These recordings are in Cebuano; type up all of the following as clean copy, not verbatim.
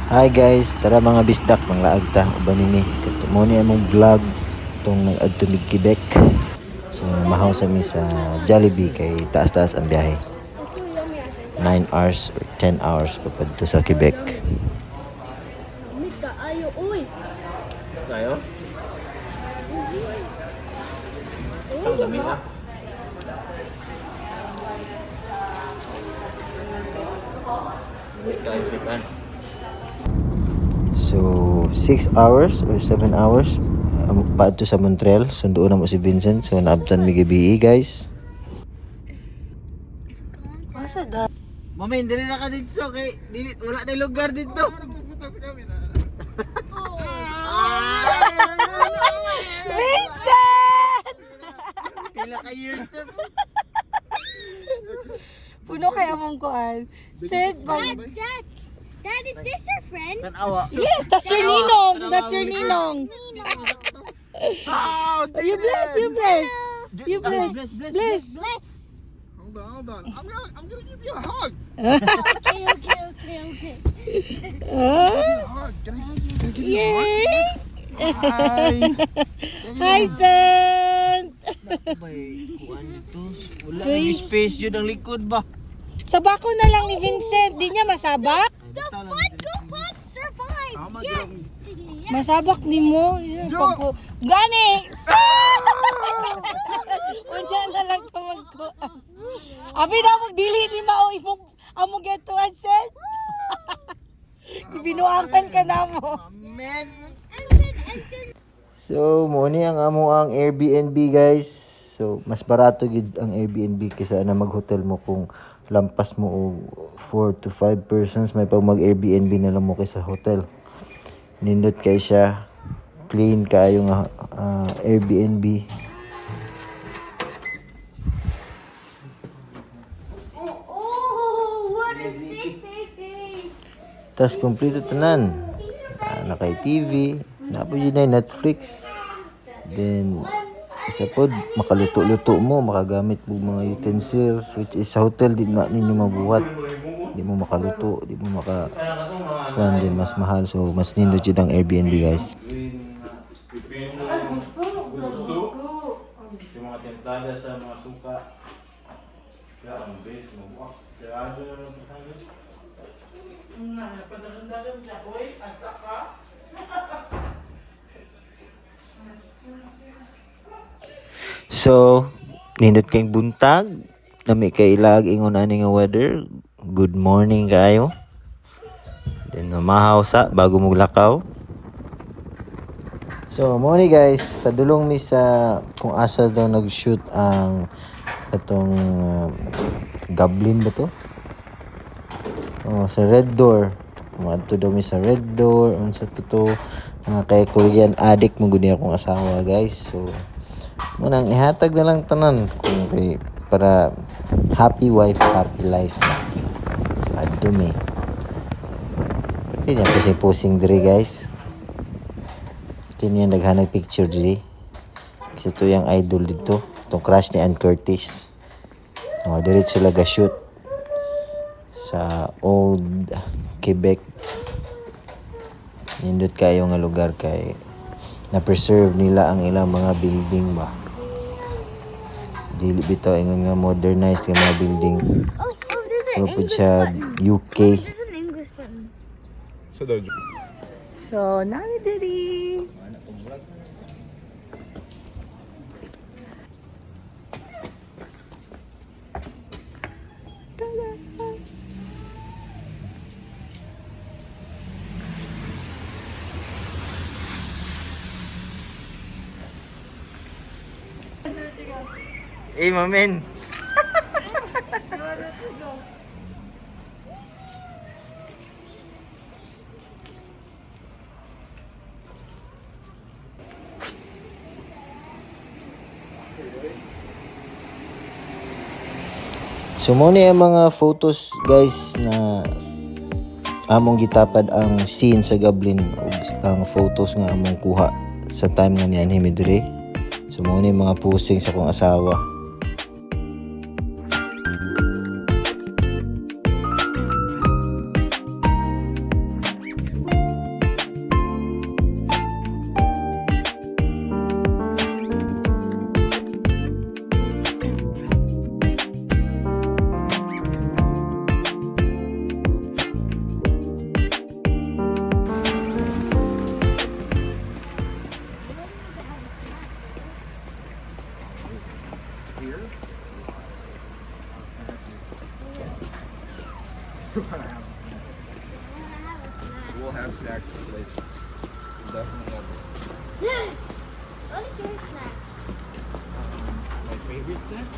Hi guys, tara mga bisdak, manglaag ta uban nini. Mo ni among vlog tong nag-adto mig Quebec. So mahaw sa mi sa Jollibee kay taas-taas ang biyahe. 9 hours or 10 hours papadto sa Quebec. Mika, ayo, uy. Tayo? Ang dami ah. Wait kayo, Sipan. So 6 hours or 7 hours paadto sa Montreal. Sunduon na mo si Vincent. So naabtan mi gabi, guys. Asa da? Mami, hindi na ka dito kay dili, wala na lugar dito. Vincent! Pila ka years to. Puno kay among kuan. Sid, bag. Dad, Dad, is this your friend? Tanawa. Yes, that's your ninong. That's your ninong. You bless, you bless. You bless. Bless. Bless. Hold on, hold on. I'm gonna give you a hug. Okay. Ah, A hug. Can I give you a hug? Yay! Hi, Sent! Bay, kuan dito. Wala na space jud ang likod ba? Sabako na lang ni Vincent. Di niya masabak? The Funko Pop survived. Yes. Yes. Masabak ni mo. Gani! Unya na lang ka magkuan. Abi na magdili ni mao imong among getuan, Sent. Ibinuangan ka na mo. Amen. And then So, mo ni ang amo ang Airbnb, guys. So, mas barato gid ang Airbnb kaysa na mag-hotel mo kung lampas mo og 4 to 5 persons, may pag mag-Airbnb na lang mo kaysa hotel. Nindot kay siya. Clean kaayo nga Airbnb. Oh, what a sick baby. Tas kompleto tanan. Na kay TV, na po yun ay Netflix. Then isa pod makaluto-luto mo, makagamit mo mga utensils, which is sa hotel di na ninyo mabuhat. Di mo makaluto, di mo maka kuan din, mas mahal, so mas nindot yun ang Airbnb, guys. Pipino, gusto. Yung mga templada sa mga suka. Kaya ang base mo. Wah, sarado na lang sa kanila. So, nindot kayong buntag. Nami kay ilag ingon ani nga weather. Good morning kayo. Then mamahaw sa bago muglakaw. So, morning guys, padulong mi sa kung asa daw nag-shoot ang atong Goblin ba to? Oh, sa Red Door. Muadto daw mi sa Red Door unsa pa to. Kay Korean addict mo gud ni akong asawa, guys. So, mo nang ihatag na lang tanan kung kay para happy wife, happy life. So, adto mi. Pati niya pusing-pusing diri, guys. Pati niya naghanag picture diri. Kasi ito yung idol dito. Itong crush ni Ann Curtis. Oh, diri sila ga-shoot sa old Quebec. Nindot kayo nga lugar kay na-preserve nila ang ilang mga building ba. Dili bitaw ingon nga modernized nga mga building. Oh, there's an Pero pud English siya button. UK. There's an English button. So the So, nami diri. Eh, mamen. So mo ni ang mga photos, guys, na among gitapad ang scene sa Goblin ug ang photos nga among kuha sa time nga nianhi mi diri. So mo ni mga posing sa akong asawa. have snacks later. We'll definitely have it. Yes. What is your snack? My favorite snack?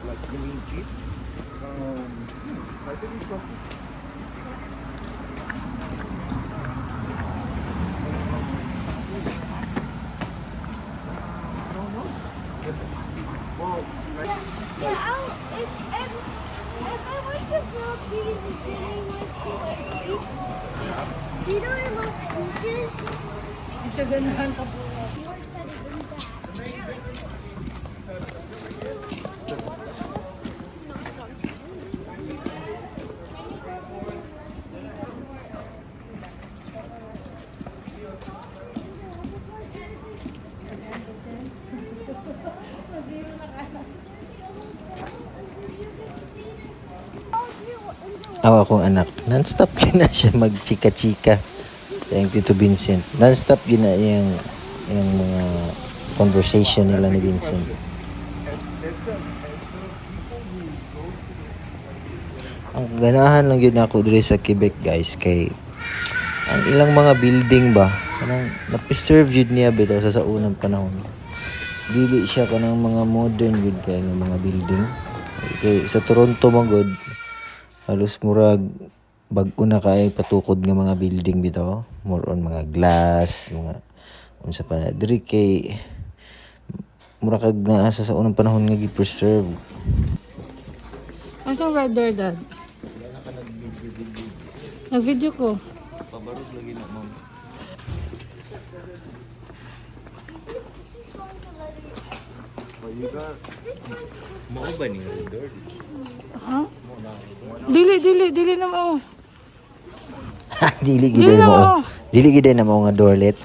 Like you mean chips? I said these coffee. I don't know. Well, right. Yeah, if I went to Philippines and Jenny went to a beach, do you know I love beaches? Di siya ganahan ka po. More excited than that. Aw, akong anak, non-stop gina siya magchika-chika. Yung Tito Vincent. Non-stop gina yung mga conversation nila ni Vincent. Ang ganahan lang yun ako diri sa Quebec, guys, kay ang ilang mga building ba kanang na-preserve yun niya bitaw sa unang panahon. Dili siya kanang mga modern yun kay nga mga building. Kay sa Toronto man gud, halos murag bag-o na kay patukod nga mga building bitaw, more on mga glass, mga unsa pa na diri kay mura kag naa sa unang panahon nga gi-preserve. Asa red door, Dad? Nag-video ko. Pabarog lagi na, ma'am. Mao ba ni door? Ha? Dili, dili, dili na mo. Dili Dili gid na mo. mo. Dili gid na mo nga doorlet.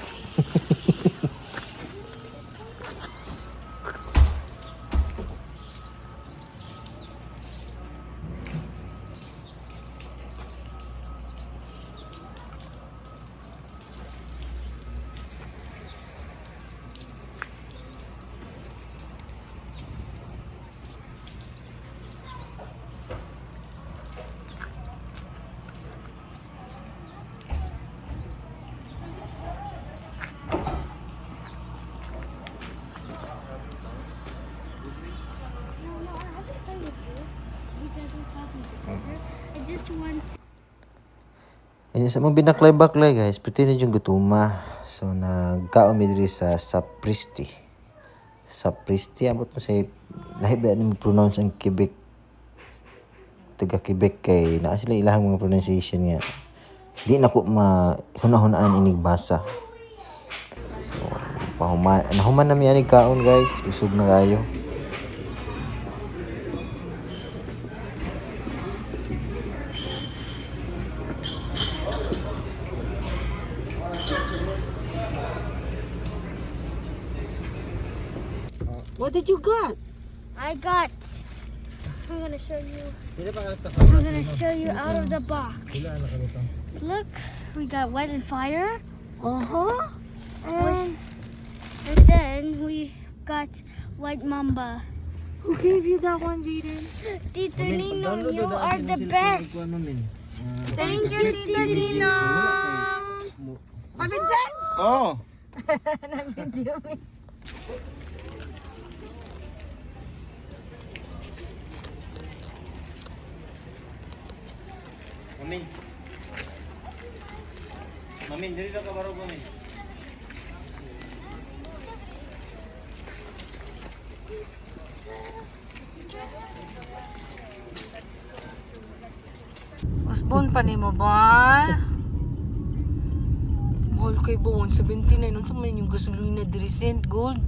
No, I haven't played with you because we're talking together. I just want to. Ayun, sa mga binaklay-baklay, guys, pati na yung gutuma. So nagkaon mi diri sa Sapristi. Sapristi, abot mo sa lahi ba ni pronounce ang Quebec, taga Quebec kay naa sila ilahang mga pronunciation nga. Di na ko ma hunahunaan inig basa. So pahuman nahuman na mi anig kaon, guys, usog na kayo. What did you got? I got. I'm gonna show you. I'm gonna show you out of the box. Look, we got wet and fire. And then we got white mamba. Who gave you that one, Jaden? Tito Nino, you are the best. Thank you, Tito Ninong! Ah, Vincent! Oh! Nag-video me. Mamin. Mamin, dili ka barog, mamin. Usbon pa nimo ba? Mahal kay ba 179 unsa man yung gasolina diri cent gold.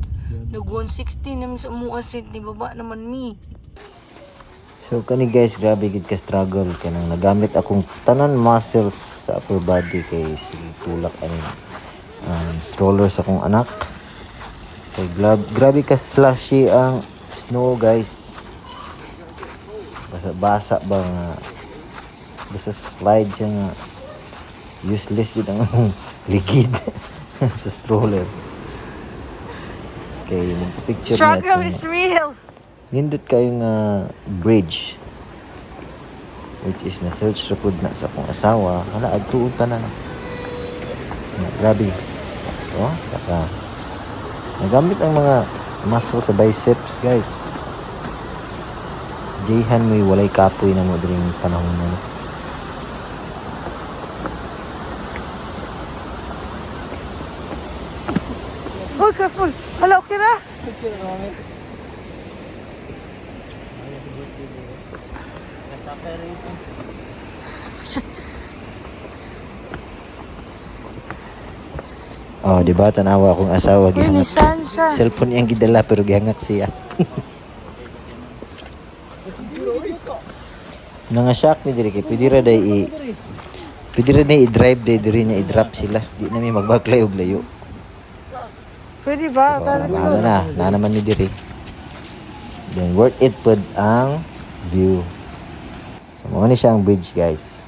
Nag 160 naman sa umuha cent ni baba naman mi. So kani, guys, grabe gid ka struggle kanang nagamit akong tanan muscles sa upper body kay si tulak ani stroller sa akong anak. Kay grabe ka slushy ang snow, guys. Basa basa ba nga basta slide siya nga useless yun ang ligid sa stroller. Kay magpa-picture niya Struggle atong- is real. nindot kayo nga bridge, which is na search ra pud na sa akong asawa, hala, adtuon tanan. Grabe. Oh, saka nagamit ang mga muscle sa biceps, guys. Jayhan mo'y walay kapoy na mo diring panahon na, no? Uy, careful! Hala, okay ra? Oh, di ba tanawa akong asawa Uy, gihangat. Nissan siya. Cellphone niyang gidala pero gihangat siya. Nga shock mi diri kay pwede ra day i-drive day diri niya i-drop sila. Di na mi magbaklay og layo. Pwede ba? Tara, let's go. Wala na, na naman ni diri. Then worth it pud ang view. So mao ni siya ang bridge, guys.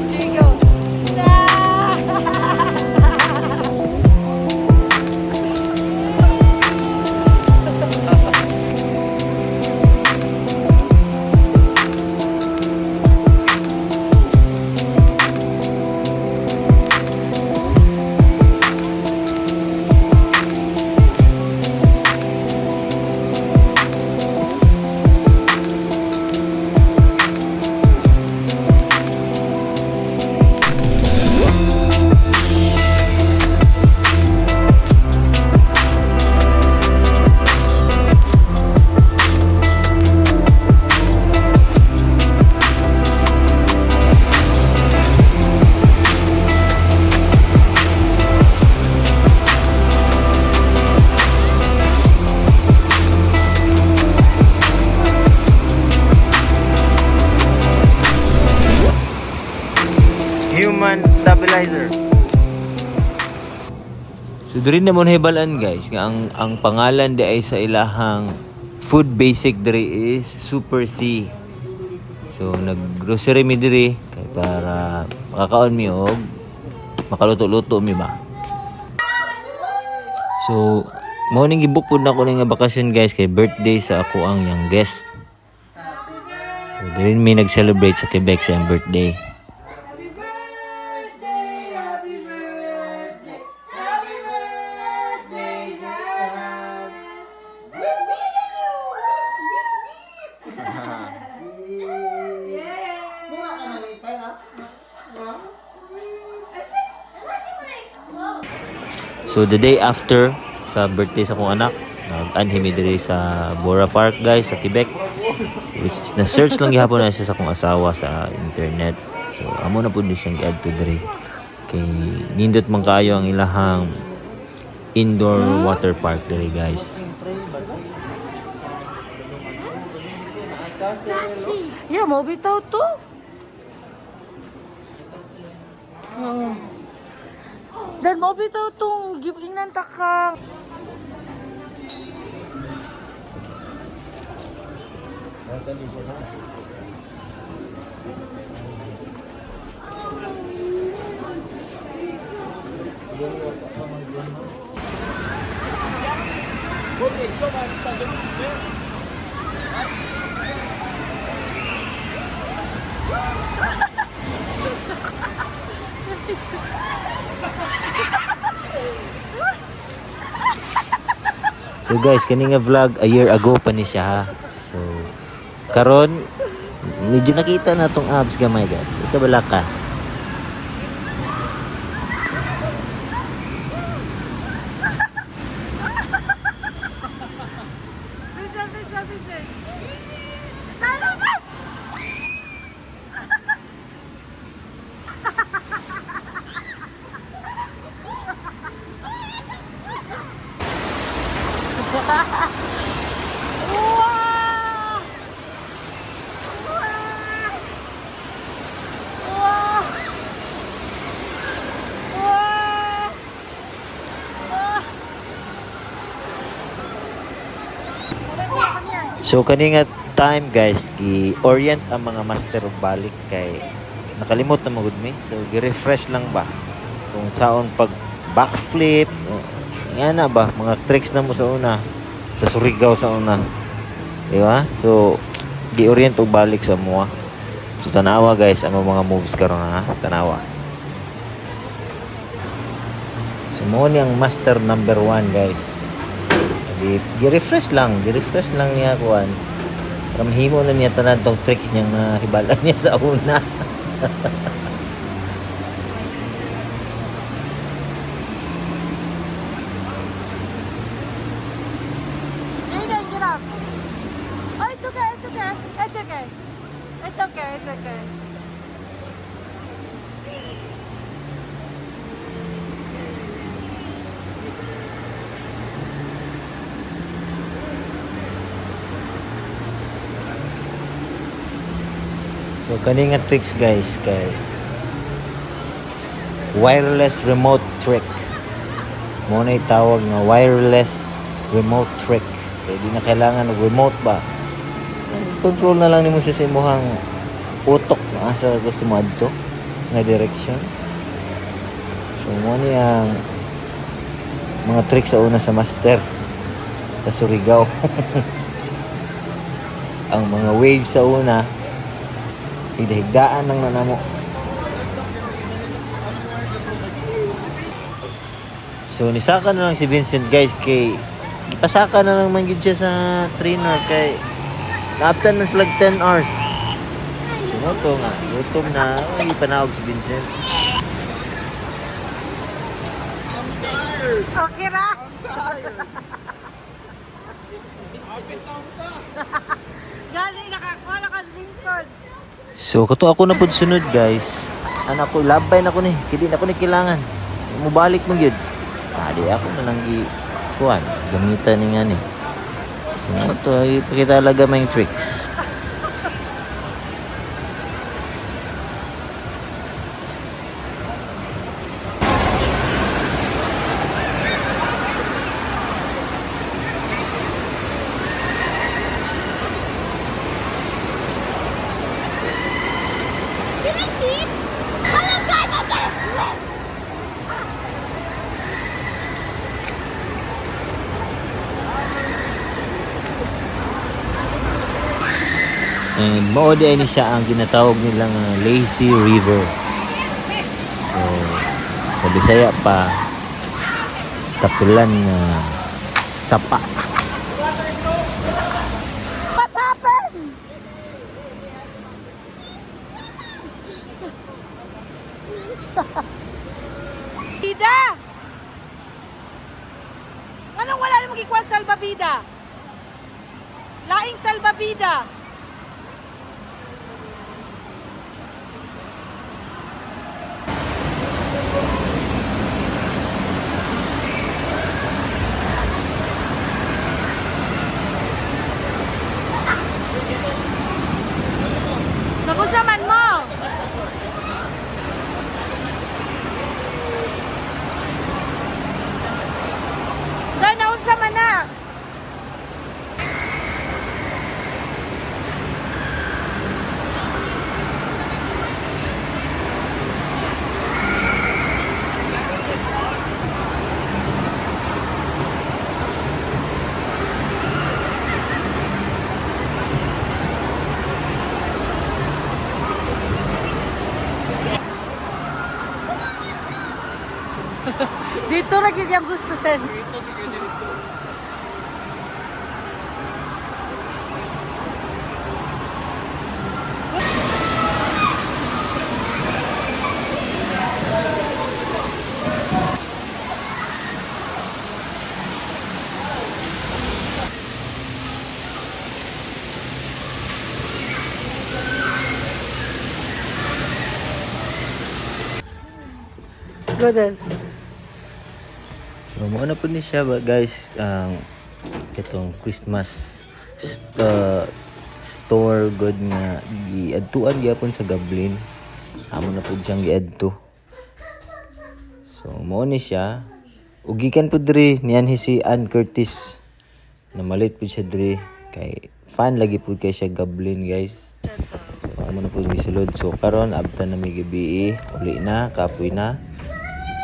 Here you go. Human stabilizer. So diri na mo nahibalan, guys, nga ang pangalan di ay sa ilahang food basic diri is Super C. So nag-grocery mi diri kay para makakaon mi og makaluto-luto mi ba. So mao ning gibook pud nako ning nga bakasyon, guys, kay birthday sa ako ang youngest. So diri mi nag-celebrate sa Quebec sa iyang birthday. So the day after sa birthday sa akong anak, nag-anhi mi diri sa Bora Park, guys, sa Quebec. Which is na-search lang gihapon na siya sa akong asawa sa internet. So amo na pud ni siyang i-add to diri. Kay nindot man kaayo ang ilahang indoor water park diri, guys. Yeah, mo bitaw to. Oo. Dad, mo bitaw tong giinan ta ka. So guys, kani nga vlog a year ago pa ni siya ha. So karon medyo nakita na tong abs gamay, guys. Ikaw bala ka. Pinsan, pinsan, pinsan. Talo na! Wow! Wow! Wow! Wow! Wow! So kani nga time guys, gi-orient ang mga master og balik kay nakalimot na magud mi. So gi-refresh lang ba kung saon pag backflip, nga na ba mga tricks na mo sa una sa Surigao sa una. Di ba? So gi-orient og balik sa mua. So tanawa guys ang mga moves karon ha, tanawa. So mo ni ang master number one guys. Gi-refresh lang niya kuan. Para mahimo na niya tanan tong tricks niya nga hibalan niya sa una. Jaden, get up. Oh, it's okay, it's okay. It's okay. It's okay, it's okay. So kani nga tricks guys kay wireless remote trick. Mo na tawag nga wireless remote trick. Kay di na kailangan og remote ba. Control na lang nimo siya sa imong utok kung asa gusto mo adto nga direction. So mo ni ang mga tricks sa una sa master sa Surigao. Ang mga waves sa una higdaan lang na namo. So nisaka na lang si Vincent guys kay ipasaka na lang man gyud siya sa trainer kay naaptan man sila 10 hours. So mo to nga gutom na ay panawag si Vincent. Okay ra? Gali, nakakuha, nakalingkod. So kato ako na pud sunod guys. Ana ko labay na ko ni, kay di na ko ni kailangan. Mubalik man gyud. Ah, di ako na lang gi kuan, gamitan ni nga ni. So mo to ay pakita talaga may tricks. Did I see it? Hello guys, I'm gonna swim! And mao di ay ni siya ang ginatawag nilang lazy river. So sa Bisaya pa tapilan nga sapa. What happened? Bida! Anong wala namang ikuan salbabida? Laing salbabida. Nagusaman mo! Dahil naunsa man na! Dito na gid yung gusto sen. Go then. So mao na pud ni siya ba guys, ang itong Christmas store good nga giadtuan gyapon sa Gablin. Amo na pud siyang giadto. So mao ni siya. Ug gikan pud diri nianhi si Ann Curtis. Namalit pud siya diri kay fan lagi pud kay siya Gablin, guys. So amo na pud gisulod. So karon abtan na mi gabi, uli na, kapoy na.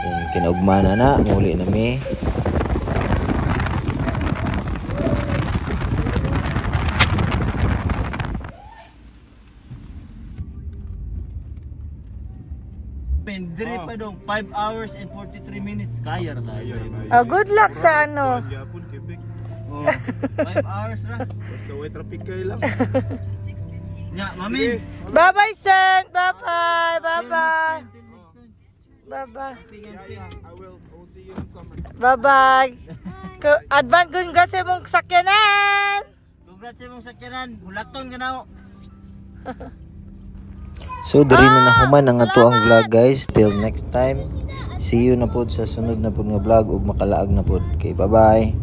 Yung kinaugma na na, muli na mi. Pendre pa dong, 5 hours and 43 minutes. Kaya ra tayo. Oh, good luck sa ano. Yapon, Quebec. Oh, 5 hours ra. Basta way traffic kayo lang. Nya, mami. Bye-bye, Sen. Bye-bye. Bye-bye. Bye-bye. Yeah, I will. I will see you in summer. Bye-bye. Advance kun sa imong sakyanan. Congrats sa imong sakyanan. Hulaton ka na. So diri na nahuman ang ato ang vlog, guys. Till next time. See you na pod sa sunod na pod nga vlog ug makalaag na pod. Okay, bye-bye.